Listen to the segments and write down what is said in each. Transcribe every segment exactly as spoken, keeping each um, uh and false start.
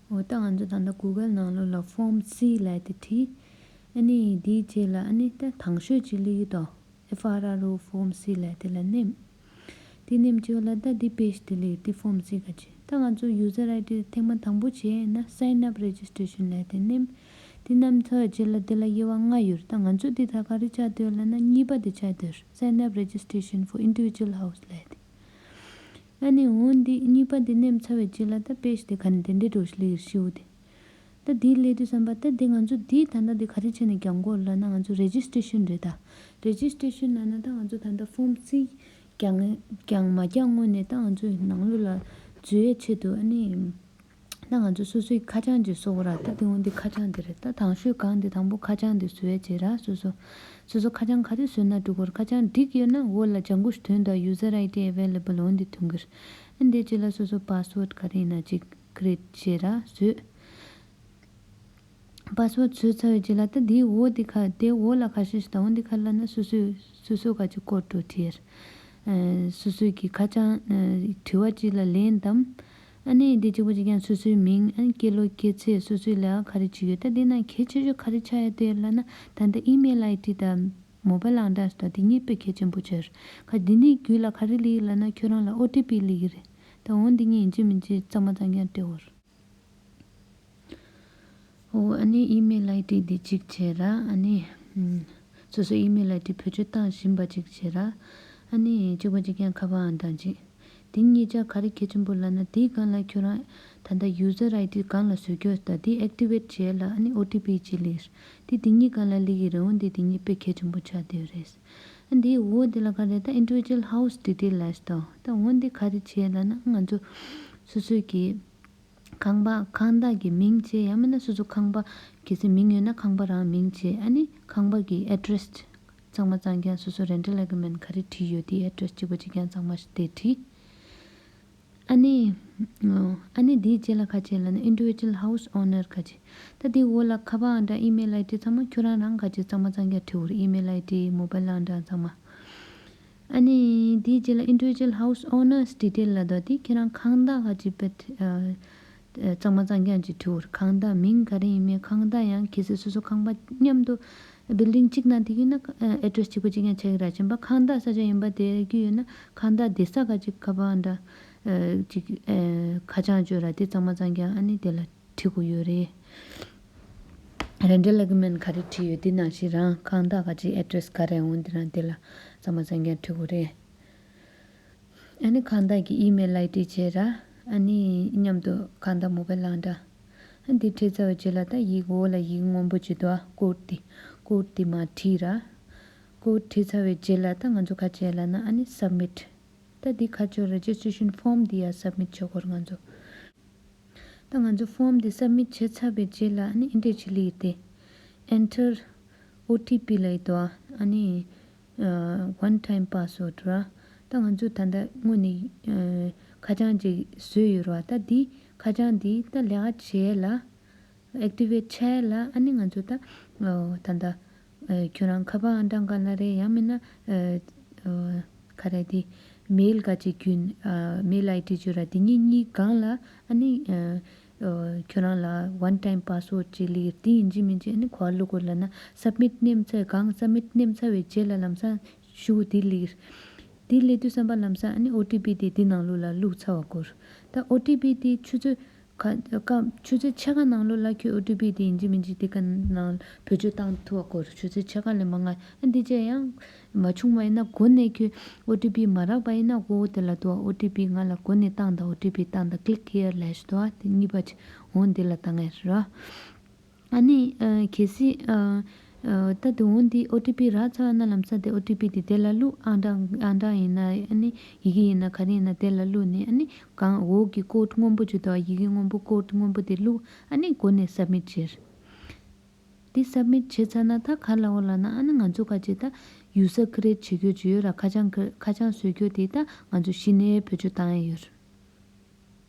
འོ་ད་ང་ཚོ་ད་ལྟ་གུ་གལ་ནང་ལོགས་ལ་Form C་ལབ་དེ་བྲིས། ཨ་ནི་དེའི་རྗེས་ལ་ཨ་ནི་ད་དང་ཤོས་ཅིག་སླེབས་ཀྱི་འདུག F R R O Form C་ལབ་དེ་ལ་ནེམ། དེ་ནེམ་བྱས་པ་ལ་ད་དེ་page་དེ་སླེབས་ཀྱི་འདུག Form C་ག་ཅིག་ད་ང་ཚོ་user I D་ཐེངས་མ་དང་པོ་བྱས་ན་sign up registration་ལབ་དེ་ནེམ། དེ་ནེམ་ཚར་རྗེས་ལ་དེ་ལ་དབྱེ་བ་ལྔ་ཡོད་རེད། ད་ང་ཚོ་དེ་ད་ག་རེ་ཆགས་བསྡད་ཡོད་ལབ་ན་གཉིས་པ་དེ་ཆགས་བསྡད་ཡོད་རེད། Sign up registration for individual house་ལབ་དེ། ཨ་ནི་འོ་འདི་གཉིས་པ་འདི་ནེམ་ཚར་བའི་རྗེས་ལ་ད་page་དེ་ག་ནས་དེ་འདྲའི་འགྲོ་ཞིག་སླེབས་ཡོད་རེད་ཤི་འོ་དེ། ད་འདི་སླེབས་དུས་ཙམ་པ་ད་འདི་ང་ཚོ་འདི་ད་ལྟ་འདི་ག་རེ་བྱས་ནས་རྒྱག་དགོས་ལབ་ན་ང་ཚོ་registration་རེད་ད། Registration་ལབ་ན་ད་ང་ཚོ་ད་ལྟ་Form C་རྒྱག་རྒྱག་མ་རྒྱག་སྔོན་ནས་ད་ང་ཚོའི་ནང་ལོགས་ལ་འཛུལ་ཡའི་ཆེད་དུ་ཨ་ནི། ད་ང་ཚོ་སོ་སོའི་ཁ་བྱང་ཅིག་བཟོ་དགོས་ར། ད་དེ་འོ་འདི་ཁ་བྱང་འདི་རེད། ད་དང་ཤོས་སྒང་འདི་དང་པོ་ཁ་བྱང་འདི་བཟོ་ཡ་བྱེད་ར། སོ་སོ་སོ་སོ་ཁ་བྱང་ག་རེ་བཟོས་ན་འགྲིག་གི་རེད། ཁ་བྱང་འགྲིག་ཡོད་ན་འོག་ལ་ལྗང་ཁུ་ཞིག་ཐོན་དང་user I D available་འོ་འདི་ཐོན་གི་རེད། ཨ་འདི་རྗེས་ལ་སོ་སོ་password་ག་རེ་ཡིན་ན་ཅིག་create་བྱེད་ར་བཟོས། Password་བཟོས་ཚར་བའི་རྗེས་ལ་ད་འདིའི་འོག་འདི་ཁ་དེ་འོག་ལ་ཁ་ཤས་ཤིག་དང་འོ་འདི་ཁ་ལ་ན་སོ་སོའི་སོ་སོ་ག་ཅིག་code་འགྲོ་བྲིས་ཡར། སོ་སོའི་གི་ཁ་བྱང་དྲི་བ་ཅིག་ལ་ལན་དམ། ཨ་ནི་འདི་གཅིག་པ་གཅིག་རྐྱང་སོ་སོའི་མིང་ཨ་ནི་སྐྱེས་ལོ་སྐྱེས་ཚེས་སོ་སོའི་ལས་ཀ་ག་རེ་བྱེད་ཡོད་ད་འདི་ན་གལ་ཆེ་ཤོས་ག་རེ་ཆགས་ཡོད་དེ་ལབ་ན་ད་ལྟ་email I D་དང་mobile་ཨང་གྲངས་དང་འདི་གཉིས་དཔེ་གལ་ཆེན་པོ་ཆགས་ཡོད་རེད། ག་འདི་ནི་རྒྱུད་ལ་ག་རེ་སླེབས་ཡོད་ལབ་ན་ཁྱོད་རང་ལ་O T P་སླེབས་ཀྱི་རེད། ད་འོ་འདི་གཉིས་ཡིན་གཅིག་མིན་གཅིག་གཙང་མ་གཙང་རྐྱང་སྤྲད་དགོས་རེད། འོ་ཨ་ནི་email I D་འདི་གཅིག་བྱས་ར། ཨ་ནི་ཨམ། སོ་སོ་email I D་བེད་སྤྱོད་བཏང་བཞིན་པ་གཅིག་བྱས་ར། ཨ་ནི་གཅིག་པ་གཅིག་རྐྱང་ཁ་པར་ཨང་གྲངས་གཅིག་འདི་གཉིས་ཆ་ག་རེ་གལ་ཆེན་པོ་ལབ་ན་དེའི་སྒང་ལ་ཁྱོད་རང་ད་ལྟ་user I D་སྒང་ལ་བཟོས་རྒྱུ་དང་དེ་activate་བྱས་ལ་ཨ་ནི་O T P་གཅིག་སླེབས། དེ་དེ་གཉིས་སྒང་ལ་སླེབས་ཀྱི་རེད། འོ་འདི་དེ་གཉིས་དཔེ་གལ་ཆེན་པོ་ཆགས་བསྡད་ཡོད་རེད། ཨ་འདིའི་འོག་འདི་ལ་ག་རེ་ད་individual house detail་ལབ་ཤག་ད་འོ་འདི་ག་རེ་བྱས་ལབ་ན་ང་ཚོ་སོ་སོའི་གི་ཁང་པ་ཁང་བདག་གི་མིང་བྱས་ཡང་མིན་ན་སོ་སོ་ཁང་པ་གལ་སྲིད་མིང་ཡོད་ན་ཁང་པ་རང་མིང་བྱས་ཨ་ནི་ཁང་པ་གི་address་གཙང་མ་གཙང་རྐྱང་སོ་སོ་rental agreement་ག་རེ་བྲིས་ཡོད་དེའི་address་གཅིག་པ་གཅིག་རྐྱང་གཙང་མ་ཞིག་དེ་བྲིས། ཨ་ནི། ཨ་ནི་དེའི་རྗེས་ལ་ག་བྱས་ལབ་ན་individual house owner་ག་བྱས། ད་དེའི་འོག་ལ་ཁ་པར་ཨང་གྲངས་email I D་ཚང་མ་ཁྱོད་རང་རང་ག་བྱས་གཙང་མ་གཙང་རྐྱང་བྲིས་འོར་email I D mobile་ཨང་གྲངས་ཚང་མ། ཨ་ནི་དེའི་རྗེས་ལ་individual house owners detail་ལབ་དུས་དེ་ཁྱེད་རང་ཁང་བདག་ག་ཅིག་པེ་གཙང་མ་གཙང་རྐྱང་ཅིག་བྲིས་འོར་ཁང་བདག་མིང་ག་རེ་ཡིན་མིན་ཁང་བདག་ཡང་གལ་སྲིད་སོ་སོ་ཁང་པ་མཉམ་དུ་building་གཅིག་ནང་བསྡད་ཀྱི་ཡོད་ན་address་གཅིག་པ་གཅིག་རྐྱང་ཆགས་ཀྱི་རེད། གཞན་པ་ཁང་བདག་ས་ཆ་གཞན་པ་བསྡད་ཀྱི་ཡོད་ན་ཁང་བདག་བསྡད་ས་ག་ཅིག་ཁ་པར་ཨང་གྲངས་ཅིག་ཁ་བྱང་བཅོས་ར་དེ་གཙང་མ་གཙང་རྐྱང་ཨ་ནི་དེ་ལ་བྲིས་དགོས་ཡོད་རེད། Rental agreement་ག་རེ་བྲིས་ཡོད་དེ་ནང་བཞིན་རང་ཁང་བདག་ག་ཅིག་address་ག་རེ་འོང་དེ་རང་དེ་ལ་གཙང་མ་གཙང་རྐྱང་བྲིས་དགོས་རེད། ཨ་ནི་ཁང་བདག་གི་email I D་བྱས་ར། ཨ་ནི་མཉམ་དུ་ཁང་བདག་mobile་ཨང་གྲངས། ཨ་འདི་བྲིས་ཚར་བའི་རྗེས་ལ་ད་ཡིག་འོག་ལ་ཡིག་སྔོན་པོ་ཅིག་འདུག་ཨ། code་འདི་code་འདི་མར་བྲིས་ར། code་བྲིས་ཚར་བའི་རྗེས་ལ་ད་ང་ཚོ་ག་བྱས་ལབ་ན་ཨ་ནི་submit། ད་འདི་ག་ཅོ་registration form་འདི་ཡར་submit་བྱེད་དགོས་རེད་ང་ཚོ། ད་ང་ཚོ་form་འདི་submit་བྱས་ཚར་བའི་རྗེས་ལ་ཨ་ནི་འདི་འདྲས་ཅིག་སླེབས་ཏེ། Enter O T P་ལབ་ཡོད་དོ། ཨ་ནི་ཨ་one time password་ར། ད་ང་ཚོ་ད་ལྟ་དངོས་གནས་ཨ་ཁ་བྱང་ཅིག་བཟོས་ཡོད་ར། ད་འདི་ཁ་བྱང་འདི་ད་ལས་ཀ་བྱས་ལ་activate་བྱས་ལ་ཨ་ནི་ང་ཚོ་ད་ཨ་ད་ལྟ་ཨ་ཁྱོད་རང་ཁ་པར་ཨང་གྲངས་སྒང་ལ་རེད། ཡང་མིན་ན་ཨ་ཨ་ག་རེ་དེ་mail་ག་ཅིག་བརྒྱུད་ཨ་mail I D་བརྒྱུད་ར། དེ་གཉིས་གཉིས་སྒང་ལ་ཨ་ནི་ཨ་ཨ་ཁྱོད་རང་ལ་one time password་ཅིག་སླེབས་ཀྱི་རེད། དེ་ཡིན་གཅིག་མིན་གཅིག་ཨ་ནི་ག་པར་བླུག་དགོས་ལབ་ན་submit་ནེམ་ཚར་སྒང་submit་ནེམ་ཚར་བའི་རྗེས་ལ་ལམ་སང་ཤུ་དེ་སླེབས་ཀྱི་རེད། དེ་སླེབས་དུས་ཙམ་པ་ལམ་སང་ཨ་ནི་O T P་དེ་དེ་ནང་ལོགས་ལ་བླུག་ཚར་བ་དགོས་རེད། ད་O T P་དེ་ཆུ་ཚོད་ཁ་སྐབས་ཆུ་ཚོད་ཕྱེད་ཀ་ནང་ལོགས་ལ་ཁྱོད་O T P་དེ་ཡིན་གཅིག་མིན་གཅིག་དེ་ག་ནང་བེད་སྤྱོད་བཏང་ཐུབ་པ་དགོས་རེད། ཆུ་ཚོད་ཕྱེད་ཀ་ལས་མང་ང་ཨ་འདི་བྱས་ཡང་མ་བྱུང་བ་ཡིན་ན་འགོ་ནས་ཁྱོད་O T P་མ་རག་པ་ཡིན་ན་འོ་དེ་ལ་འདུག O T P་ང་ལ་འགོ་ནས་བཏང་དང་O T P་བཏང་དང་click here་ལབ་ཞིག་འདུག་དེ་གཉིས་པ་ཅིག་འོ་འདི་ལ་བཏང་ཡ་རེད། ཨ་ནི་ཨ་གལ་སྲིད་ཨ་ཨ་ད་དུང་འདི་O T P་རག་ཚར་བ་ན་ལམ་སང་དེ་O T P་དེ་དེ་ལ་བླུག་ཨང་གྲངས་ཨང་གྲངས་ཡིན་ན་ཨ་ནི་ཡི་གེ་ཡིན་ན་ག་རེ་ཡིན་ན་དེ་ལ་བླུག་ནས་ཨ་ནི་གང་འོག་གི་code་སྔོན་པོ་ཅིག་དང་ཡི་གེ་སྔོན་པོ་code་སྔོན་པོ་དེ་བླུག་ཨ་ནི་འགོ་ནས་submit་བྱེད། དེ་submit་བྱས་ཚར་ན་ད་ག་ལ་འོ་ལབ་ན་ཨ་ནི་ང་ཚོ་ག་ཅིག་ད་user create་བྱེད་རྒྱུ་ཅིག་ཡོད་ར། ཁ་བྱང་ཁ་ཁ་བྱང་བཟོ་རྒྱུ་དེ་ད་ང་ཚོ་གཞི་ནས་བེད་སྤྱོད་བཏང་ཡ་ཡོད་རེད།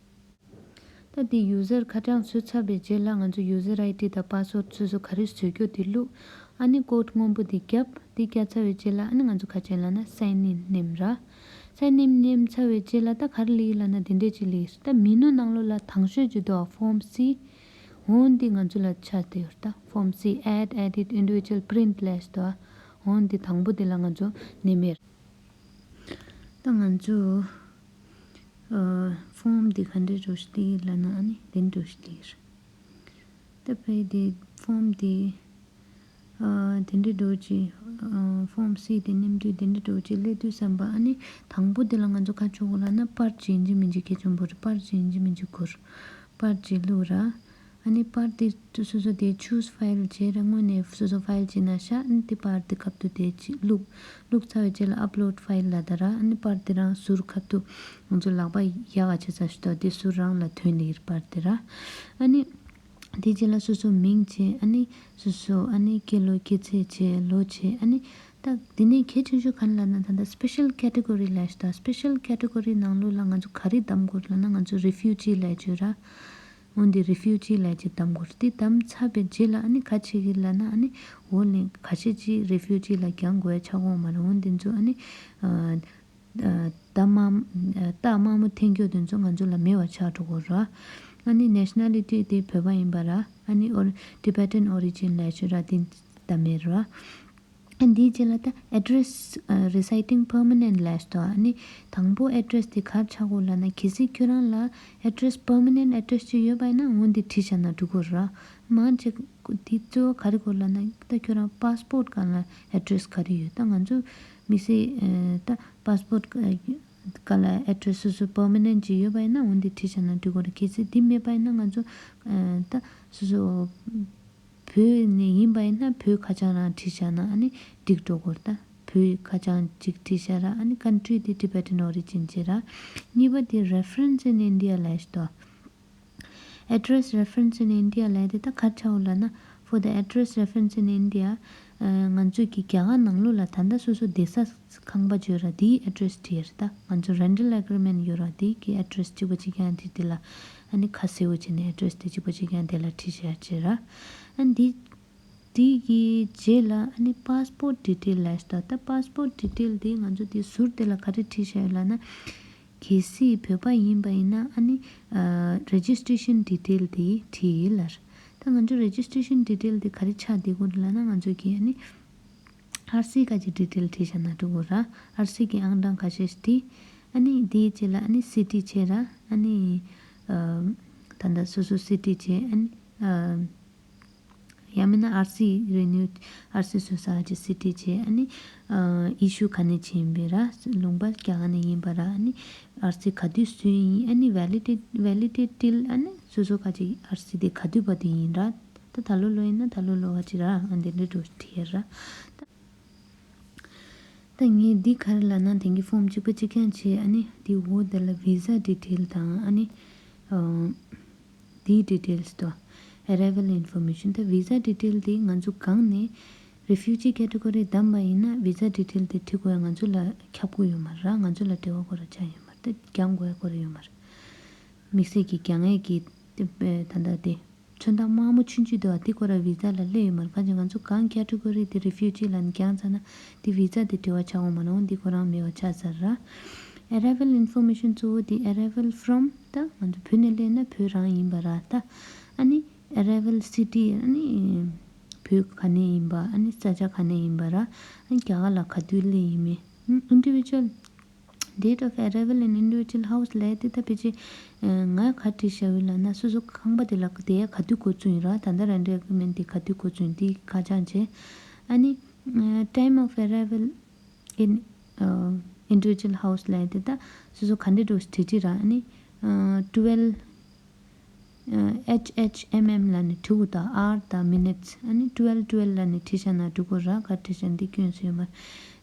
ད་དེ་user་ཁ་བྱང་བཟོས་ཚར་བའི་རྗེས་ལ་ང་ཚོ་user I D་དང་password་སོ་སོ་ག་རེ་བཟོ་རྒྱུ་དེ་བླུགས། ཨ་ནི་code་སྔོན་པོ་དེ་བརྒྱབ། དེ་བརྒྱབ་ཚར་བའི་རྗེས་ལ་ཨ་ནི་ང་ཚོ་ག་བྱས་ལབ་ན་sign in་ནེམ་ར། ཚད་ནེམ་ནེམ་ཚར་བའི་རྗེས་ལ་ད་ག་རེ་ལི་ལ་ན་དེ་འདྲས་ཅིག་ལི་ད་མི་ནུ་ནང་ལོགས་ལ་དང་ཤོས་ཅིག་འདུག་ཨ། Form C། འོ་འདི་ང་ཚོ་ལ་ཆགས་བསྡད་ཡོད་ད། Form C, add edit individual print ལས་འདུག་ཨ། འོ་འདི་དང་པོ་འདི་ལ་ང་ཚོ་ནེམ་མེར། ད་ང་ཚོ་ཨ་form འདི་ག་འདྲས་འགྲོ་ཤི་ལི་ལ་ན་ཨ་ནི་དེ་འགྲོ་ཤི་ལི། ད་ཕའི་དེ་form དེ་ཨ་དེ་འདྲ་འགྲོ་ཅི། ཨ་Form C དེ་ནེམ་དུས་དེ་འདྲ་འགྲོ་ཅི་ལས་དུས་བསམ་པ། ཨ་ནི་དང་པོ་དེ་ལ་ང་ཚོ་ཁ་ཕྱོགས་ལ་ན་པར་ཅི་ཡིན་གཅིག་མིན་གཅིག་ཁྱེད་ཆུང་པོ་རེ་པར་ཅི་ཡིན་གཅིག་མིན་གཅིག་ཁུར། པར་ཅི་བླུགས་ར། ཨ་ནི་པར་དེ་སོ་སོ་དེ་choose file བྱས་ར། དངོས་གནས་སོ་སོ་file ཅི་ན་ཤ། ཨ་ནི་དེ་པར་དེ་ཁབ་ཏུ་དེ་ཅི་བླུགས། བླུགས་ཚར་བའི་རྗེས་ལ་upload file ལ་ད་ར། ཨ་ནི་པར་དེ་རང་ཟུར་ཁབ་ཏུ་ང་ཚོ་ལག་པ་ཡག་ག་བྱེད་ས་ཞུ་ད་དེ་ཟུར་རང་ལ་ཐོན་ལེ་ཡིར་པར་དེ་ར། ཨ་ནི། དེ་རྗེས་ལ་སོ་སོ་མིང་བྱས། ཨ་ནི་སོ་སོ་ཨ་ནི་སྐྱེས་ལོ་སྐྱེས་ཚེས་བྱས། ལོ་བྱས། ཨ་ནི་ད་དེ་ནས་གལ་ཆེ་ཤོས་ག་རེ་ལབ་ན་ད་ལྟ་special category ལབ་ཤག་ད། special category ནང་ལོགས་ལ་ང་ཚོ་ག་རེ་གདམ་དགོས་ལབ་ན་ང་ཚོ་refugee ལབ་ཅིག་ཡོད་ར། འོན་ཏེ་refugee ལབ་ཅིག་གདམ་དགོས་ར། དེ་གདམ་ཚར་བའི་རྗེས་ལ་ཨ་ནི་ག་བྱེད་ཀྱི་ལབ་ན་ཨ་ནི་འོ་ལེ་ཁ་ཤས་ཅིག་refugee ལ་རྒྱག་དགོས་ཡ་ཆགས་ཀྱི་ཡོད་མ་རེད། འོན་ཏེ་ཚོ་ཨ་ནི་ཨ། རྟགས་དམར། རྟགས་དམར་མོ་འཐེན་རྒྱུ་དེ་ཚོ་ང་ཚོ་ལ་མེད་པ་ཆགས་འགྲོ་གི་རེད། ཨ་ནི་nationality དེ་བོད་པ་ཡིན་པ་ར། ཨ་ནི་or Tibetan origin ལབ་ཤོད་ར། དེ་ད་མེད་ར། ཨ་འདིའི་རྗེས་ལ་ད་address residing permanent ལབ་ཤོད་དོ། ཨ་ནི་དང་པོ་address དེ་ག་རེ་ཆགས་དགོས་ལབ་ན་གལ་སྲིད་ཁྱོད་རང་ལ་address permanent address ཅིག་ཡོད་པ་ཡིན་ན་འོ་འདི་བྲིས་བཞག་ན་འགྲིག་གི་རེད། མང་ཆེ་འདི་གཙོ་བོ་ག་རེ་དགོས་ལབ་ན་ད་ཁྱོད་རང་passport སྒང་ལ་address ག་རེ་ཡོད། ད་ང་ཚོ་མི་སེར་ད་passport སྒང་ལ་address སོ་སོ་permanent ཅིག་ཡོད་པ་ཡིན་ན་འོ་འདི་བྲིས་བཞག་ན་འགྲིག་གི་རེད། གལ་སྲིད་འདི་མེད་པ་ཡིན་ན་ང་ཚོ་ད་སོ་སོ་བོད་ནས་ཡིན་པ་ཡིན་ན་བོད་ཁ་བྱང་རང་བྲིས་བཞག་ན་ཨ་ནི་འགྲིག་འགྲོ་གི་རེད། ད་བོད་ཁ་བྱང་ཅིག་བྲིས་བཞག་ར། ཨ་ནི་country དེ་Tibetan origin བྱས་ར། གཉིས་པ་དེ་reference in India ལབ་ཤོད་དོ། Address reference in India ལབ་དེ་ད་ག་རེ་ཆགས་ཡོད་ལབ་ན། For the address reference in India ང་ཚོས་ཀྱི་རྒྱ་གར་ནང་ལོགས་ལ་ད་ལྟ་སོ་སོ་བསྡད་ས་ཁང་པ་ཅིག་ཡོད་ར། དེའི་address བྲིས་ཡོད་ར། ད་ང་ཚོ་rental agreement ཡོད་ར། དེའི་གི་address གཅིག་པ་གཅིག་རྐྱང་དེ་དེ་ལ་ཨ་ནི་ཁ་གསལ་པོ་བྱས་ནས་address དེ་གཅིག་པ་གཅིག་རྐྱང་དེ་ལ་བྲིས་བཞག་བྱས་ར། ཨ་ནི་དེ་དེ་གི་རྗེས་ལ་ཨ་ནི་passport detail ལབ་ཤོད་དོ། ད་passport detail དེ་ང་ཚོ་དེ་ཟུར་དེ་ལ་ག་རེ་བྲིས་བཞག་ཡོད་ལབ་ན། གལ་སྲིད་བོད་པ་ཡིན་པ་ཡིན་ན་ཨ་ནི་ཨ་registration detail དེ་བྲིས་ལབ། ད་ང་ཚོ་registration detail དེ་ག་རེ་ཆགས་བསྡད་ཀྱི་ཡོད་ལབ་ན་ང་ཚོ་གི་ཨ་ནི་ཨར་སི་ག་ཅིག་detail བྲིས་བཞག་ན་འགྲིག་གི་ར། ཨར་སི་གི་ཨང་གྲངས་ཁ་ཤས་ཤིག་བྲིས། ཨ་ནི་དེའི་རྗེས་ལ་ཨ་ནི་city བྱས་ར། ཨ་ནི་ཨ་ད་ལྟ་སོ་སོ་city བྱས། ཨ་ནི་ཨ་ཡང་མིན་ན་ཨར་སི་renew ཨར་སི་བཟོ་ས་ཅིག་city བྱས། ཨ་ནི་ཨ་issue ག་ནས་བྱས་ཡིན་པས་ར། ལུང་པ་རྒྱ་གར་ནས་ཡིན་པ་ར། ཨ་ནི་ཨར་སི་ག་དུས་བཟོས་ཡིན། ཨ་ནི་validate validate till ཨ་ནི་སོ་སོ་ག་ཅིག་ཨར་སི་དེ་ག་དུས་བར་དུ་ཡིན་ར། ད་ད་ལོ་ལོ་ཡིན་ན་ད་ལོ་ལོ་ག་ཅིག་ར། ཨ་འདི་འདྲ་འགྲོ་བྲིས་ཡོད་ར། ད་ངས་འདི་ག་རེ་ལབ་ན་དེང་གི་form གཅིག་པ་གཅིག་རྐྱང་བྱས། ཨ་ནི་འདི་འོག་དེ་ལ་visa detail དང་ཨ་ནི་ཨ་འདིའི་details དོ། Arrival information ད་visa detail དེ་ང་ཚོ་གང་ནས་refugee category བདམས་པ་ཡིན་ན་visa detail དེ་བྲི་དགོས་ཡ་ང་ཚོ་ལ་ཁྱབ་ཀྱི་ཡོད་མ་རེད། ང་ཚོ་ལ་འབྲེལ་བ་དགོས་ར་ཆགས་ཡོད་མ་རེད། ད་རྒྱང་དགོས་ཡ་དགོས་ར་ཡོད་མ་རེད། དམིགས་བསལ་གྱི་རྒྱང་ངེས་ཀྱི་ད་ལྟ་དེ། ཚོན་མདོག་དམར་མོ་ཆུང་ཆུང་དེ་བ་དེ་ཁོ་ར་visa ལ་སླེབས་ཡོད་མ་རེད། གང་ཅི་ང་ཚོ་གང་category དེ་refugee ལ་ནི་རྒྱག་ཚར་ན་དེ་visa དེ་འབྲེལ་བ་ཆགས་འོང་མ་ནོ་འདི་ཁོ་རང་མེད་པ་ཆགས་ཚར་ར། Arrival information གཙོ་བོ་དེ་arrival from ད་ང་ཚོ་བོད་ནས་སླེབས་ན་བོད་རང་ཡིན་པ་ར། ད་ཨ་ནི་arrival city ཨ་ནི་བོད་ག་ནས་ཡིན་པ། ཨ་ནི་ས་ཆ་ག་ནས་ཡིན་པ་ར། ཨ་ནི་རྒྱ་གར་ལ་ག་དུས་སླེབས་ཡིན་མིན། individual date of arrival in individual house ལབ་དེ་ད་ཕལ་ཆེར་ང་ག་བྲིས་བཞག་ཡོད་ལབ་ན་སོ་སོ་ཁང་པ་དེ་ལ་བསྡད་ཡ་ག་དུས་འགོ་བཙུགས་ཡིན་ར། ད་ལྟ་rental agreement དེ་ག་དུས་འགོ་བཙུགས་ཡིན་དེ་ཁ་བྱང་བྱས། ཨ་ནི་time of arrival in individual house ལབ་དེ་ད་སོ་སོ་ག་འདྲ་འགྲོ་བྲིས་བྲིས་ར། ཨ་ནི་twelve H H M M ལ་ནི་བྲིས་དགོས་ད། hour དང་minutes ཨ་ནི་twelve twelve ལ་ནི་བྲིས་བཞག་ན་འགྲིག་གོ་ར། ག་བྲིས་བཞག་འདི་སྐྱོན་སུ་ཡོད་མ།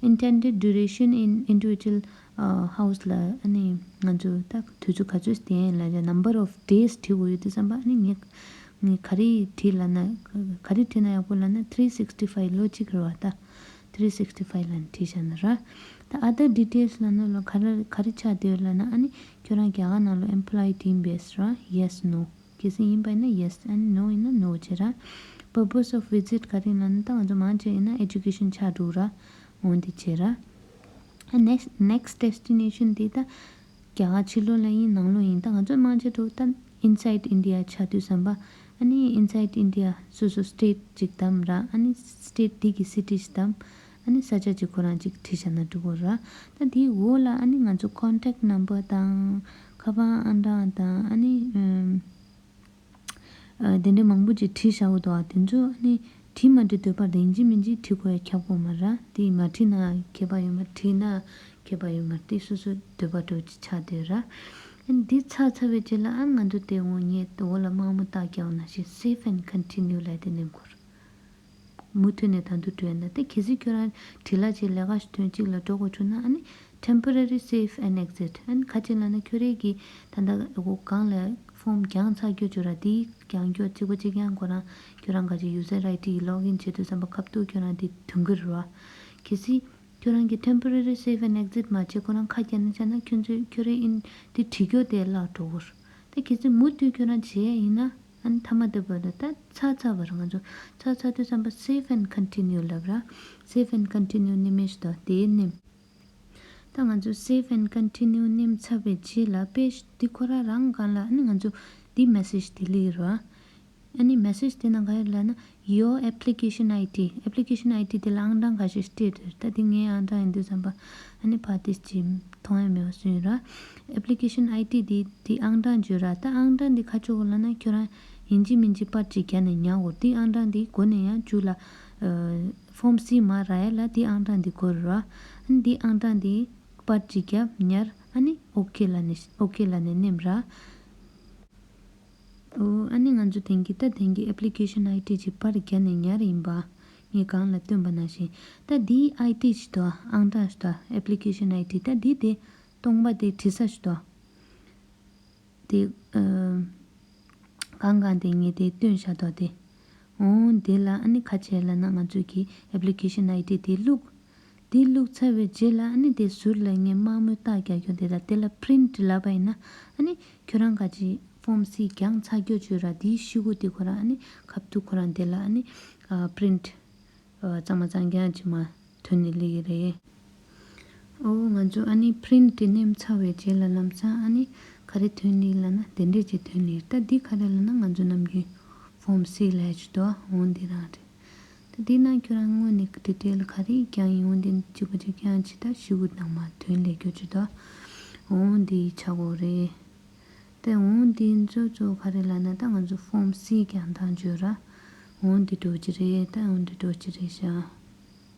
Intended duration in individual house ལ་ཨ་ནི་ང་ཚོ་ད་དུས་ཚོད་ག་ཚོད་བསྡད་ཡིན་ལ་number of days བྲིས་དགོས་ཡོད་དུས་ཙམ་པ་ཨ་ནི་ངས་ངས་ག་རེ་བྲིས་ལབ་ན་ག་རེ་བྲིས་ན་ཡག་པོ་ལབ་ན་three sixty five ལོ་གཅིག་རེད་བ་ད། three sixty five ལ་ནི་བྲིས་བཞག་ན་ར། ད་other details ལབ་ན་ལོ་ག་རེ་ག་རེ་ཆགས་བསྡད་ཡོད་ལབ་ན་ཨ་ནི་ཁྱོད་རང་རྒྱ་གར་ནང་ལ་employed ཡིན་པས་ར། Yes no གལ་སྲིད་ཡིན་པ་ཡིན་ན་yes ཨ་ནི་no ཡིན་ན་no བྱེད་ར། Purpose of visit ག་རེ་ཡིན་ལབ་ན་ད་ང་ཚོ་མང་ཆེ་ཡིན་ན་education ཆགས་འགྲོ་ར། འོན་ཏེ་བྱེད་ར། ཨ་next next destination དེ་ད་རྒྱ་གར་ཕྱི་ལོགས་ལ་ཡིན་ནང་ལོགས་ཡིན། ད་ང་ཚོ་དམངས་ཆེད་དུ་ད་inside India ཆགས་དུས་ཙམ་པ། ཨ་ནི་inside India སོ་སོ་state ཅིག་བདམས་ར། ཨ་ནི་state དེ་གི་city ཞིག་བདམས། ཨ་ནི་ས་ཆ་ཅིག་ཁོ་རང་ཅིག་བྲིས་བཞག་ན་འགྲིག་གོ་ར། ད་དེའི་འོག་ལ་ཨ་ནི་ང་ཚོ་contact number དང་ཁ་པར་ཨང་གྲངས་དང་ཨ་ནི་ཨམ། ཨ། དེ་འདྲའི་མང་པོ་ཅིག་བྲིས་བཞག་གི་འདུག་ཨ། དེ་ཚོ་ཨ་ནི་བྲིས་མ་བྲིས་འདོད་པ་རེད། ཡིན་གཅིག་མིན་གཅིག་བྲིས་དགོས་ཡ་ཁྱབ་དགོས་མ་རེད། དེ་མ་བྲིས་ན་ཁྱད་པར་ཡོད་མ་རེད། བྲིས་ན་ཁྱད་པར་ཡོད་མ་རེད། དེ་སོ་སོའི་འདོད་པ་འདྲ་བོ་ཅིག་ཆགས་བསྡད་ར། ཨ་ནི་འདི་ཚར་ཚར་བའི་རྗེས་ལ་ཨ་ང་ཚོ་དེ་འོ་ངས་འོག་ལ་དམར་མོ་རྟགས་བརྒྱབ་པ་ནང་བཞིན་save and continue ལབ་དེ་ནེམ་དགོས་རེད། མུ་མཐུད་ནས་ད་དུང་འགྲོ་ཡ་ན། དེ་གལ་སྲིད་ཁྱོད་རང་བྲིས་ལ་བྱས་ལས་ཀ་ཞིག་དོན་གཅིག་ལ་འགྲོ་དགོས་བྱུང་ན་ཨ་ནི་temporary save and exit ཨ་ནི་ཁ་ཅིག་ལབ་ན་ཁྱོད་རའི་གི་ད་ལྟ་སྒང་ལ་form བརྒྱངས་ཚར་རྒྱུ་བྱུང་ར། དེ་བརྒྱངས་རྒྱུ་གཅིག་པ་གཅིག་རྐྱང་ཁོ་རང་ཁྱོད་རང་ག་ཅིག་user ID login བྱེད་དུས་ཙམ་པ་ཁ་ཐུག་ཁྱོད་རང་དེ་ཐོན་གི་རེད་བ། གལ་སྲིད་ཁྱོད་རང་གི་temporary save and exit མ་བྱས་ཁོ་རང་ཁ་བརྒྱབ་ནས་བྱས་ན་ཁྱོད་ཚོས་ཁྱོད་རའི་ཨིན་དེ་བྲིས་རྒྱུ་དེ་བརླག་འགྲོ་གི་རེད། ད་གལ་སྲིད་མུ་མཐུད་ཁྱོད་རང་བྱས་ཡིན་ན་ཨ་ནི་མཐའ་མ་དེ་བར་དུ་ད་ཚར་ཚར་བར་ང་ཚོ་ཚར་ཚར་དུས་ཙམ་པ་save and continue ལབ་ར། save and continue ནེམ་ཞིག་དང་དེའི་ནེམ། ད་ང་ཚོ་save and continue ནེམ་ཚར་བའི་རྗེས་ལ་page འདི་ཁོ་རང་རང་སྒང་ལ་ཨ་ནི་ང་ཚོ་འདི་message འདི་སླེབས་ར། ཨ་ནི་message དེ་ནང་ག་རེ་ལབ་ན། Your application ID application ID དེ་ལ་ཨང་གྲངས་ཁ་ཤས་སྤྲད་འདུག་ད་དེ་ངའི་ཨང་གྲངས་ཡིན་དུས་ཙམ་པ་ཨ་ནི་ཕར་དེ་ཅིག་མཐོང་ཡ་མེད་པ་བཟོས་ཡིན་ར། application ID དེ་དེ་ཨང་གྲངས་བརྗོད་ར། ད་ཨང་གྲངས་དེ་ག་ཅོག་ལབ་ན་ཁྱོད་རང་ཡིན་གཅིག་མིན་གཅིག་པར་ཅིག་བརྒྱབ་ནས་ཉར་དགོས། དེ་ཨང་གྲངས་དེ་འགོ་ནས་ཡང་མཇུག་ལ་form C མར་རག་ཡ་ལ་དེ་ཨང་གྲངས་དེ་དགོས་རེད་ར། ཨ་ནི་དེ་ཨང་གྲངས་དེ་པར་ཅིག་བརྒྱབ་ཉར། ཨ་ནི་okay ལབ་ནས་okay ལབ་ནས་ནེམ་ར། འོ། ཨ་ནི་ང་ཚོ་དེང་གི་ད་དེང་གི application ID ཅིག་པར་བརྒྱབ་ནས་ཉར་ཡིན་པ། ངས་གོང་ལ་སྟོན་པ་ནང་བཞིན། ད་འདིའི་ID ཅིག་དང་ཨང་གྲངས་ཤིག་དང་application ID ད་འདི་དེ་སྟོང་པ་དེ་བྲིས་ས་ཞིག་དང་། དེ་ཨ། གང་གང་དེ་ངས་དེ་སྟོན་བཞག་དོ་དེ། འོ་དེ་ལ་ཨ་ནི་ག་བྱས་ལབ་ན་ང་ཚོ་གི་application ID དེ་བླུགས། དེ་བླུགས་ཚར་བའི་རྗེས་ལ་ཨ་ནི་དེ་ཟུར་ལ་ངས་དམར་མོའི་རྟགས་རྒྱག་རྒྱུ་དེ་ལ་དེ་ལ་print ལབ་པ་ཡིན་ན་ཨ་ནི་ཁྱོད་རང་ག་ཅིག་form C བརྒྱངས་ཚར་རྒྱུ་བྱོས་ར། དེའི་ཤོག་གུ་དེ་ཁོ་རང་ཨ་ནི་ཁ་ཐུག་ཁོ་རང་དེ་ལ་ཨ་ནི་print གཙང་མ་གཙང་རྐྱང་ཅིག་མར་ཐོན་ནས་སླེབས་ཀྱི་རེད། ཨོ་ང་ཚོ་ཨ་ནི་print དེ་ནེམ་ཚར་བའི་རྗེས་ལ་ལམ་སང་ཨ་ནི་ག་རེ་ཐོན་ནི་ལབ་ན་དེ་འདྲས་ཅིག་ཐོན་ནི་རེད། ད་འདི་ག་རེ་ལབ་ན་ང་ཚོ་ནམ་རྒྱུན་form C ལབ་ཅིག་འདུག་འོ་འདི་རང་རེད། ད་འདི་ནང་ཁྱོད་རང་དངོས་གནས་detail ག་རེ་རྐྱང་ཡིན་འོ་འདི་གཅིག་པ་གཅིག་རྐྱང་ཅིག་ད་ཤོག་གུ་ནང་མར་ཐོན་སླེབས་རྒྱུ་ཅིག་འདུག་འོ་འདི་ཆགས་ཀྱི་རེད། ད་འོ་འདི་གཙོ་གཙོ་ག་རེ་ལབ་ན་ད་ང་ཚོ་form C བརྒྱང་སྟངས་བརྗོད་ར། འོ་འདི་འདྲ་ཅིག་རེད། ད་འོ་འདི་འདྲ་ཅིག་རེད་ཤག